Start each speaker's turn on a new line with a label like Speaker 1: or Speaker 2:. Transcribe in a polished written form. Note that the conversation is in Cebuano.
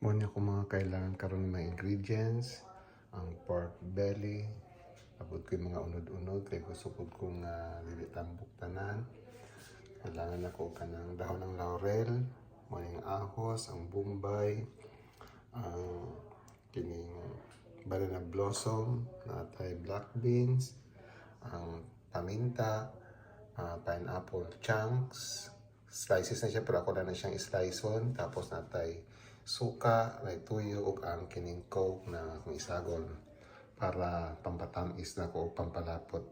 Speaker 1: Mao ni akong mga kailangan karon mga ingredients, ang pork belly, abot ko yung mga unod-unod kay gusto pud ko nga dili tambok tanan. Kailangan ako kanang dahon ng laurel, mao ning ahos, ang bombay, ang kining banana blossom, natay black beans, ang paminta, pineapple chunks, slices na siya pero ako na na siyang slice-on, tapos natay suka, may tuyo ug ang kining Coke na akong isagol para pampatamis na ko ug pampalapot.